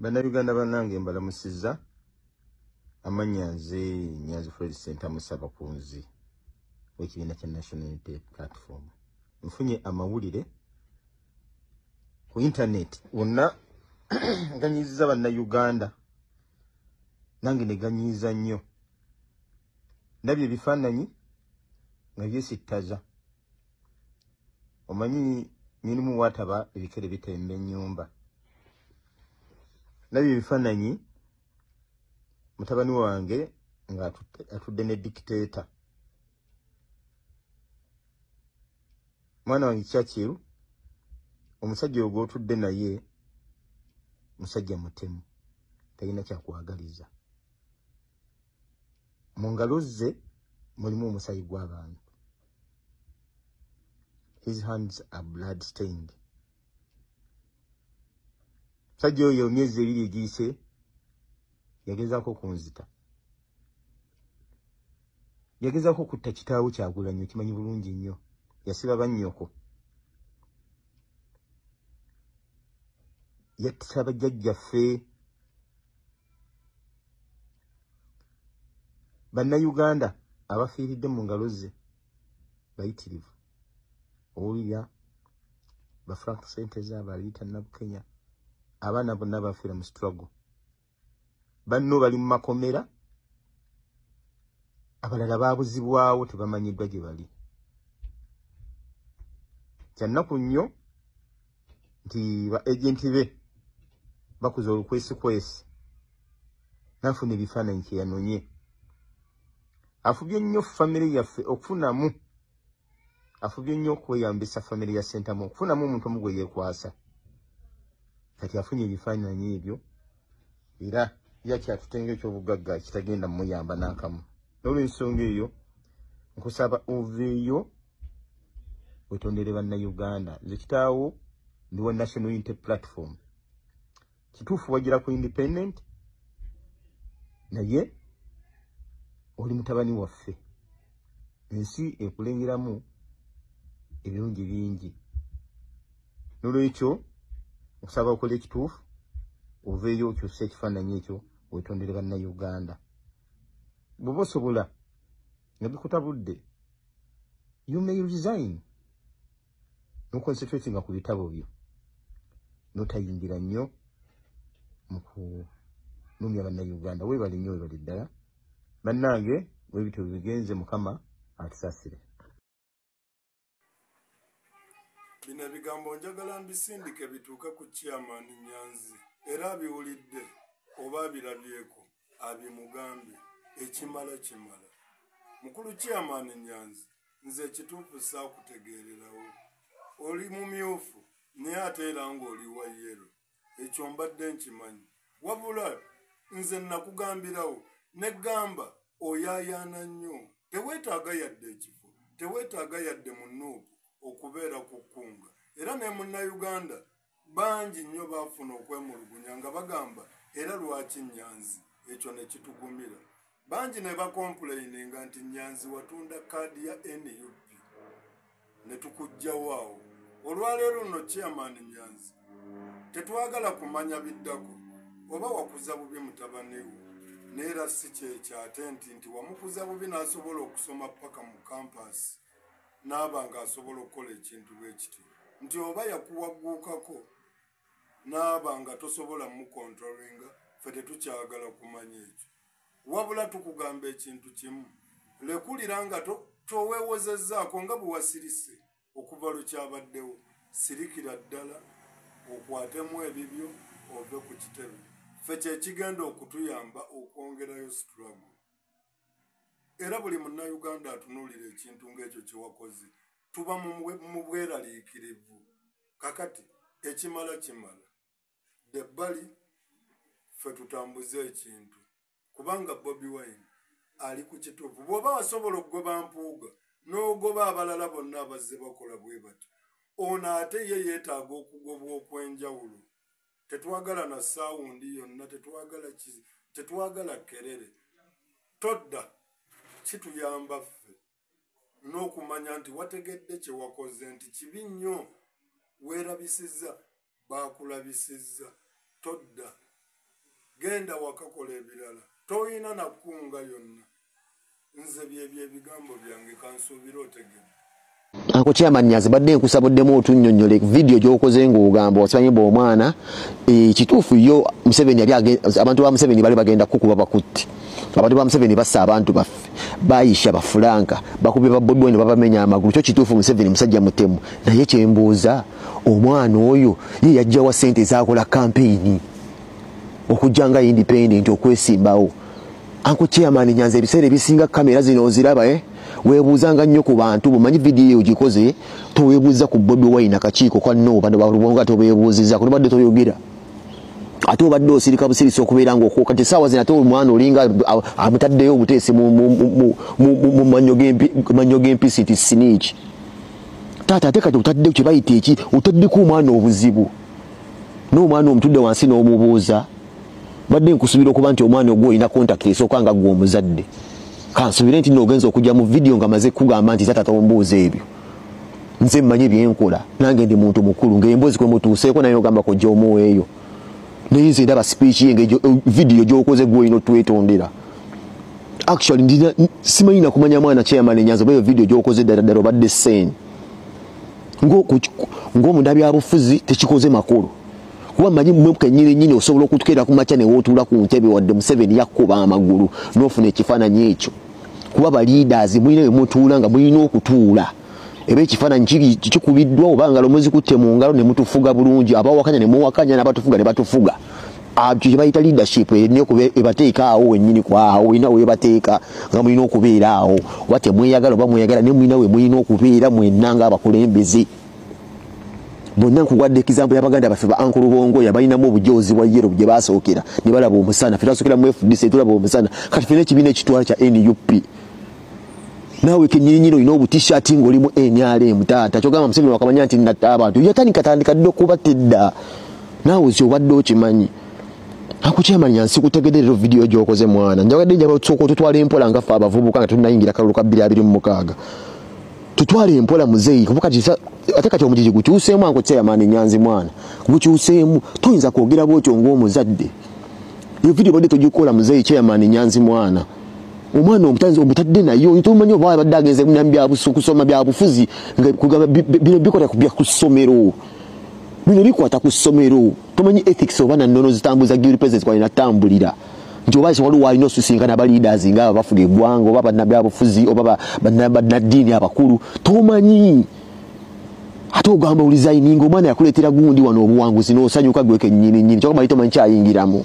Bannayuganda bannange, mbalamusizza. Amannya nze Nyanzi Fred Ssentamu, Ssabakunzi w'ekibiina kya National Unity Platform. Nfunye amawulire ku internet wonna ganyiiza Bannayuganda, nange ne ganyiiza nnyo. Ndabye ebifaananyi nga byesittaza. Omanyi nyinimu waataba ebikere bitemba ennyumba. Ndabye ebifaananyi mutabani wange nga atudde ne dictator. Mwana wange Churchill, omusajja oyo gw'otudde naye musajja mutemu, talina kyakwagaliza. Mu ngalo ze mulimu omusaayi gw'abantu. His hands are blood stained. Musajja oyo emyezi 2 egiyise yagezaako okunzita, yagezaako okutta kitaawo Kyagulanyi, okimanyi bulungi nnyo. Yasiba bannyoko, yattisa bajjajjaffe. Bannayuganda abafiiridde mu ngalo ze bayitirivu. Owulira ba Frank Senteza, ba Rita Nabukenya, abaana bonna bafiira mu struggle. Banno bali mu makomera, abalala baabuzibwawo tebamanyiddwa gye bali. Kyannaku nnyo nti ba agenti be bakuza olukwesikwesi n'afuna ebifaananyi kye yanonye. Afubye nnyo famire yaffe okufunamu, afubye nnyo okweyambisa famire ya Ssentamu okufunamu omuntu omu gwe yeekwasa. Kati afunye ebifaananyi ebyo era yakyatutenga eky'obugagga kitagenda muyamba n'akamu. N'olw'ensonga eyo nkusaba oveeyo wetondere Bannayuganda. Nze kitaawo ndi wa National Unity Platform. Kituufu wagira ku independent, naye oli mutabani waffe. Ensi ekulengeramu ebirungi bingi. N'olwekyo nkusaba okola ekituufu, oveeyo okyuse ekifaananyi ekyo wetondere Bannayuganda. Bw'oba osobola nga bikutabudde, you may resign n'oconcentratinga ku bitabo byo, n'otayingira nnyo mu kulumya Bannayuganda. Weebale nnyo, weebale ddala. Bannange, bwe bityo bigenze, Mukama atusaasire. Bino ebigambo njagala mbisindike bituuke ku Chairman Nyanzi, era abiwulidde oba abirabyeko abimugambye. Ekimala kimala. Mukulu Chairman Nyanzi, nze ekituufu saakutegeererawo. Oli mumyufu naye ate era ng'oli wa yellow, ekyo mbadde nkimanyi. Wabula nze nakugambirawo neggamba oyaayaana nnyo, teweetaaga yadde ekifo, teweetaaga yadde mu NUP okubeera ku kkunga. Era ne Munnayuganda bangi nnyo baafuna okwemulugunya nga bagamba era lwaki Nyanzi, ekyo ne kitugumira. Bangi ne bakomplaininga nti Nyanzi watunda kaadi ya NUP ne tukuggyawo awo. Olwaleero nno Chairman Nyanzi tetwagala kumanya biddako, oba wakuza bubi mutabani wo, neera si kyekyo ate nti wamukuza bubi n'asobola okusoma paka mu campus n'aba ng'asobola okukola ekintu bwe kityo, nti oba yakuwagguukako n'aba nga tosobola mukontrolinga. Ffe tetukyagala kumanya ekyo, wabula tukugamba ekintu kimu: lekulira nga toweewozezzaako nga bwe wasirise okuva lwe kyabaddewo. Sirikira ddala, okwatemu ebibyo, ove ku kitebe. Ffe kyekigenda okutuyamba okwongerayo struggle. Era buli Munnayuganda atunuulira ekintu ng'ekyo kye wakoze tuba mu bweraliikirivu. Kakati ekimala kimala, debbali ffe tutambuze ekintu, kubanga Bobi Wine ali ku kituufu. Bw'oba wasobola okugoba Mpuuga n'ogoba abalala bonna abazze bakola bwe batyo, ono ate ye yeetaaga okugobwa okw'enjawulo. Tetwagala na saawundi yonna, tetwagala kerere. Todda, kituyamba ffe n'okumanya nti wategedde kye wakoze nti kibi nnyo, weerabisizza, baakulabisizza. Todda. Genda wakakola ebirala, toyina nakunga yonna. Nze byebyo ebigambo byange, kansuubira otegedde. Uncle Chairman Nyanzi, badde nkusabuddemu otunnyonnyole vidiyo gy'okoze ng'ogamba wasimanyi mbu omwana kituufu yo Museveni yali abantu ba Museveni bali bagenda kukuba bakutte. Abantu ba Museveni bassa abantu baffe, bayisha bafulanka, bakubye ba Bobi Wine babamenya amagulu. Kyo kituufu Museveni musajja mutemu, naye kyembuuza omwana oyo ye yajja wa ssente ezaakola kampeyini okujja nga independent okwesimbawo? Uncle Chairman Nyanzi, ebiseera ebisinga kamera zino oziraba, weebuuzanga nnyo ku bantu. Bumanyi vidiyo ogikoze toweebuuza ku Bobi Wine, akakiiko kwa no bano balubonga tobeebuuzizza kunobadde toyogera, ate obadde osirika busirisi okubeera ng'okuuka kati essaawa zino ate omwana olinga amutaddeyo obuteesi mu mannyo g'empisi nti snitch. Taata, ate kati otadde kye bayita eki, otaddeko omwana obuzibu n'omwana omutudde wansi n'omubuuza. Badde nkusubira okuba nti omwana ogwo olina contact esooka nga ggwe omuzadde. Kansubire nti noogenza okujja mu vidiyo nga maze kugamba nti taata tombuuza ebyo, nze mmanyi byenkola, nange ndi muntu mukulu. Ng'emboozi kwe mutuuseeko naye ogamba kojja omuweeyo, naye nze ndaba speech ye vidiyo gy'okoze gwe olina otwetondera. Actually ndina simanyi nakumanya mwana Chairman Nyanzi oba eyo vidiyo gy'okoze ddala ddala obadde sane ng'omundabyabufuzi tekikoze makulu, kuba mmanyi mmwe kennyini nnyini osobola okutukeera ku makya ne wootuula ku ntebe wadde Museveni yakkuba amagulu n'ofuna ekifaananyi ekyo, kuba ba leaders mulina we mutuula nga mulina okutuula eba ekifaananyi kikubiddwa oba ngalo muzikutte mu ngalo ne mutufuga bulungi, abawakanya ne muwakanya n'abatufuga ne batufuga. Kye bayita leadership erina okuba ebateeka awo wennyini kwawo, olina webateeka nga mulina okubeera awo, oba temweyagala oba mweyagala, naye mulina we mulina okubeera mwenna ng'abakulembeze bonna. Nkuwadde example y'abaganda baffe ba Uncle Rubongoya, balinamu obujoozi bwa yellow gye basookera ne balaba omusana. Ffe twasookera mu FDC tulaba omusana, kati ffena ekibiina ekitwala kya NUP. Naawe kennyininyini olina obutishaati ng'olimu NRM. Taata, kyogamba Museveni wakamanya nti natta abantu yatandika tandika dda okuba tedda, naawe si obadde okimanyi? Uncle Chairman Nyanzi, sikutegedde leero vidiyo gy'okoze mwana. Njagadde njaba otusooka otutwala empola nga ffe abavubuka nga tunnayingira kalulu ka 2026. Tutwale empola muzeeyi, kuba kati ate kati omugigi gukyuseemu. Uncle Chairman Nyanzi mwana, gukyuseemu. Toyinza kwogera bwotyo ng'omuzadde. Iyo vidiyo badde togikola muzeeyi Chairman Nyanzi mwana. Omwana omutanzi omutadde naye tomanyi oba abadde agenze kusoma byabufuzi, kugamba bino bikwata ku ssomero, bino bikwata ku ssomero. Tomanyi ethics oba nannono zitambuza guild president kwalina tambulira nti oba waliwo alina osusisinkana aba leaders nga bafuga eggwanga oba bannabyabufuzi oba bannaddiini abakulu, tomanyi. Ate ogamba olizayininga omwana yakuleetera gundi wano obuwanguzi n'osanyuka gwe kennyini nnyini, kyokka mali tomanyi kyayingiramu.